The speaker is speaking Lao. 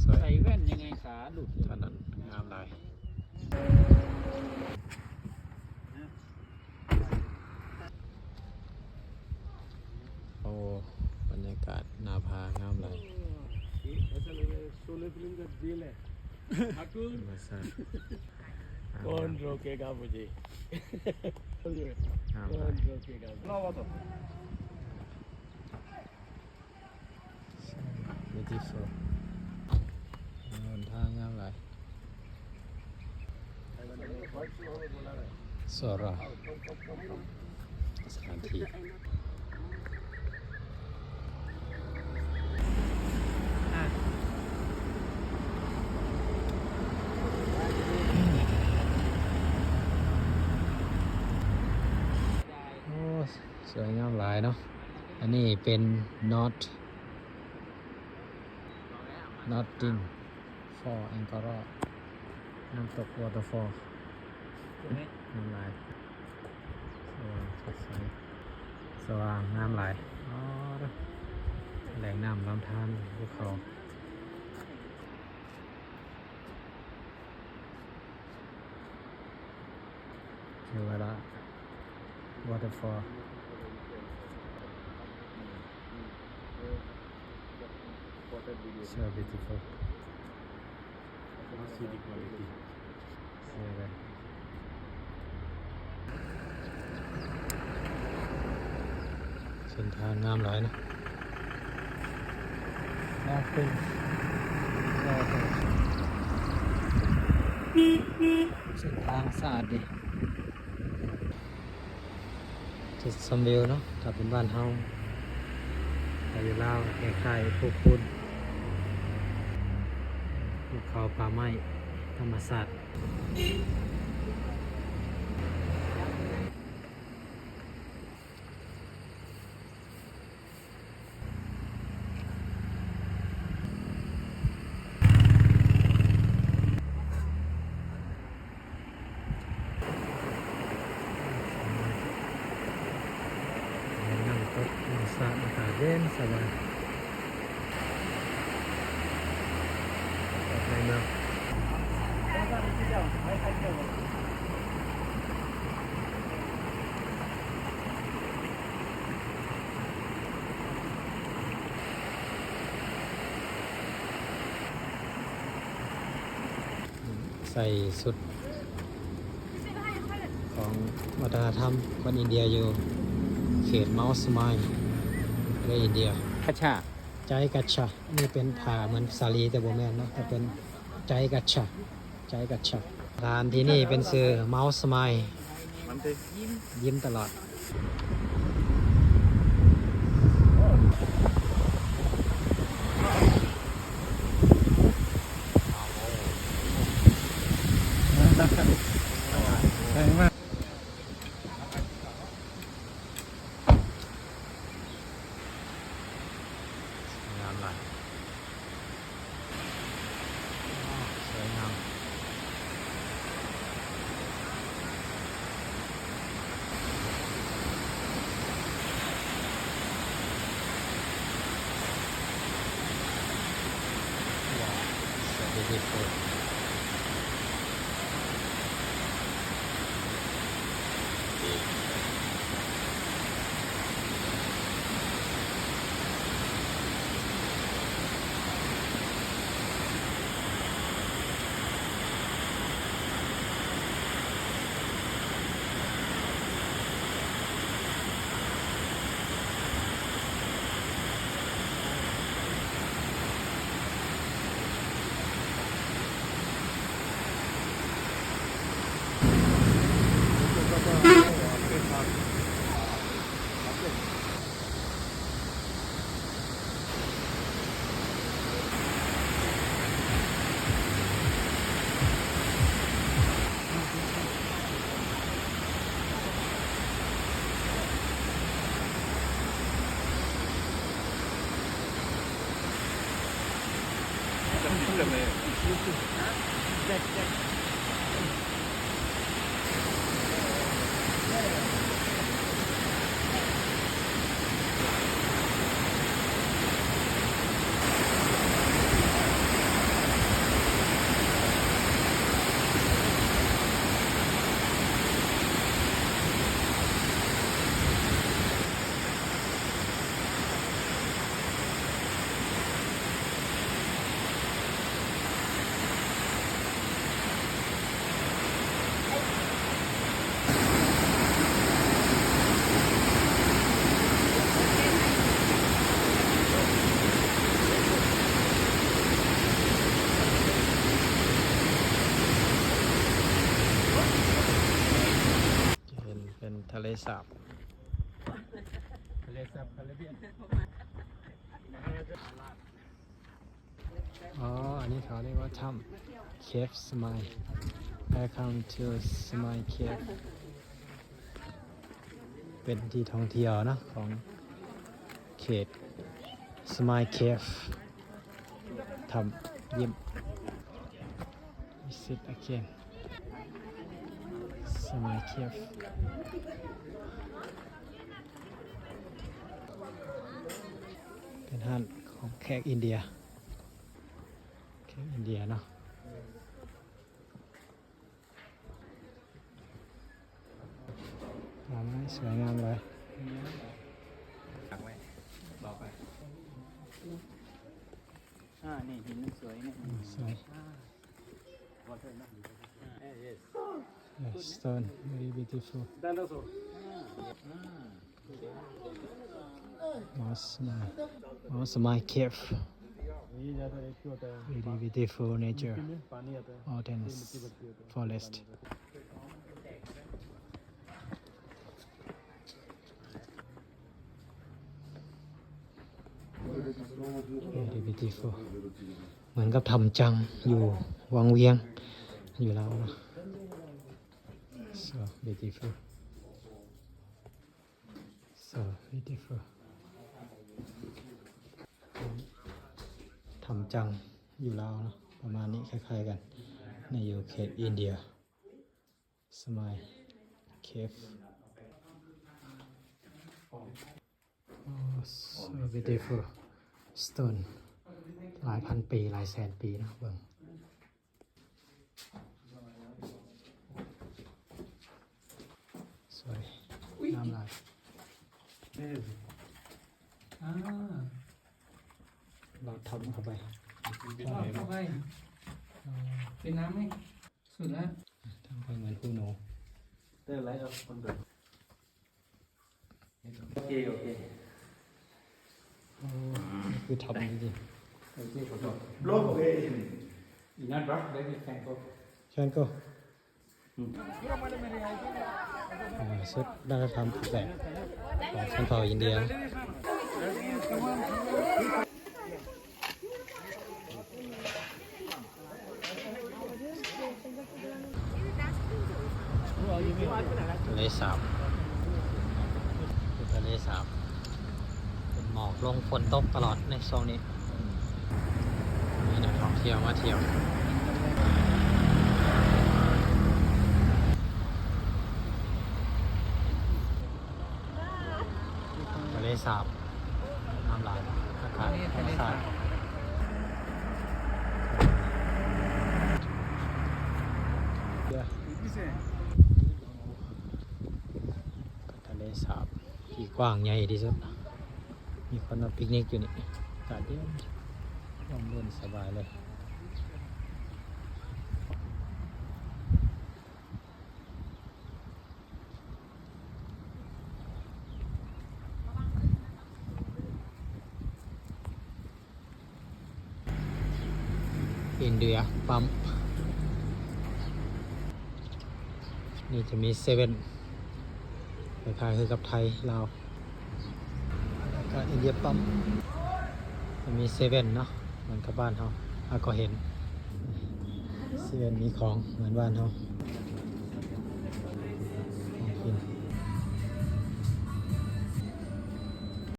ໃສ່ແວ່ນຍັງໄງຂາຫຼຸດ ເທົ່ານັ້ນ ງາມຫຼາຍ. ໂອ້ ບັນຍາກາດໜ້າຜາງາມຫຼາຍ. ये असल में शोले फिल्म का जेल है। ठाकुर। ທຳມະຊາດ. कौन रोकेगा मुझे? ງາມຫຼາຍ. कौन रोकेगा मुझे? Beautiful. ຫົນທາງງາມຫຼາຍ. ສອຣາ ສະຖານທີ່. ໂອ້ ສວຍງາມຫຼາຍເນາະ. ອັນນີ້ເປັນ North Notting Fall Angkor ນ້ຳຕົກ Waterfall ງາມຫຼາຍ. ສະຫວ່າງສົດໃສ ສະຫວ່າງງາມຫຼາຍ. ອໍ ແຫຼ່ງນ້ຳລຳທານພູເຂົາ. Kiwara Waterfall. So beautiful. See the quality. ເສັ້ນທາງງາມຫຼາຍເນາະ. ເສັ້ນທາງສະອາດດີ. ຈຸດຊົມວິວເນາະ ຖ້າເປັນບ້ານເຮົາ ຖ້າຢູ່ລາວ ຄ້າຍໆ ພູຄູນ ພູເຂົາ ປ່າໄມ້ ທຳມະຊາດ. ນ້ຳຕົກ ທຳມະຊາດ ອາກາດເຢັນສະບາຍ. ໃນເມືອງ ໃສ່ຊຸດຂອງວັດທະນະທຳຄົນອິນເດຍ ຢູ່ເຂດ Mount Smile ປະເທດອິນເດຍ. ກະຊາ Jai Gacha ນີ້ເປັນຜ້າເໝືອນສາລີ ແຕ່ບໍ່ແມ່ນເນາະ ແຕ່ເປັນ Jai Gacha Jai Gacha. ສະຖານທີ່ນີ້ເປັນຊື່ Mount Smile ຍິ້ມຕະຫຼອດ. ງາມຫຼາຍ. ສວຍງາມ. ວ້າວ so beautiful. ສາບ ທະເລສາບຄາຣິບຽນ. ອໍ ອັນນີ້ເຂົາເອີ້ນວ່າຖ້ຳ Cave Smile. Welcome to Smile Cave. ເປັນທີ່ທ່ອງທ່ຽວເນາະ ຂອງເຂດ Smile Cave. ຖ້ຳຍິ້ມ Visit again. Smile Cave. ເປັນຮ້ານຂອງແຂກອິນເດຍ ແຂກອິນເດຍເນາະ. ງາມຫຼາຍ ສວຍງາມຫຼາຍ. ຕັກໄວ້ ບອກໄປ. ອ່າ ນີ້ຫີນມັນສວຍນີ້ ສວຍ. ອ່າ Water ນະ. ອ່າ Yes. Yes, stone, very beautiful. Dinosaur. ອ່າ Smile. Oh, Smile Cave. Very beautiful nature. Mountains, forest. Very beautiful. ເໝືອນກັບຖ້ຳຈັງຢູ່ວັງວຽງ ຢູ່ລາວເນາະ. So beautiful. So beautiful. ຖ້ຳຈັງຢູ່ລາວເນາະ ປະມານນີ້ ຄ້າຍໆກັນ. ນີ້ຢູ່ເຂດອິນເດຍ. Smile Cave. Oh, so beautiful stone. ຫຼາຍພັນປີ ຫຼາຍແສນປີເນາະ. ເບິ່ງ ສວຍ ງາມຫຼາຍ. ອ່າ ລອດຖ້ຳເຂົ້າໄປ ລອດເຂົ້າໄປ. ອໍ ເປັນນ້ຳນີ້ ສຸດແລ້ວ. ທາງໄປເໝືອນຮູໜູ. ໂອເຄ ໂອເຄ. ໂອ້ ຄືຖ້ຳຈິງໆ. ໂອເຄ ຂໍໂທດ. Block, okay. Enough, bro. Let me thank you. Thank you. ອືມ ອ່າ ສຸດວັດທະນະທຳແບບຂອງຊົນເຜົ່າອິນເດຍ. ທະເລສາບ ທະເລສາບ ເປັນໝອກລົງ ຝົນຕົກຕະຫຼອດໃນຊ່ວງນີ້. ມີນັກທ່ອງທ່ຽວມາທ່ຽວ ທະເລສາບ ງາມຫຼາຍ ອາກາດທຳມະຊາດ. ທະເລສາບທີ່ກວ້າງໃຫຍ່ທີ່ສຸດ. ມີຄົນມາປິກນິກຢູ່ນີ້ ອາກາດເຢັນ ລົມເຢັນສະບາຍເລີຍ. ອິນເດຍ ປ້ຳ ນີ້ຈະມີເຊເວັ່ນ ຄ້າຍໆຄືກັບໄທ ລາວ ແລ້ວກະອິນເດຍປ້ຳ ຈະມີເຊເວັ່ນເນາະ ເໝືອນກັບບ້ານເຮົາ. ອາ ກໍເຫັນເຊເວັ່ນມີຂອງເໝືອນບ້ານເຮົາ.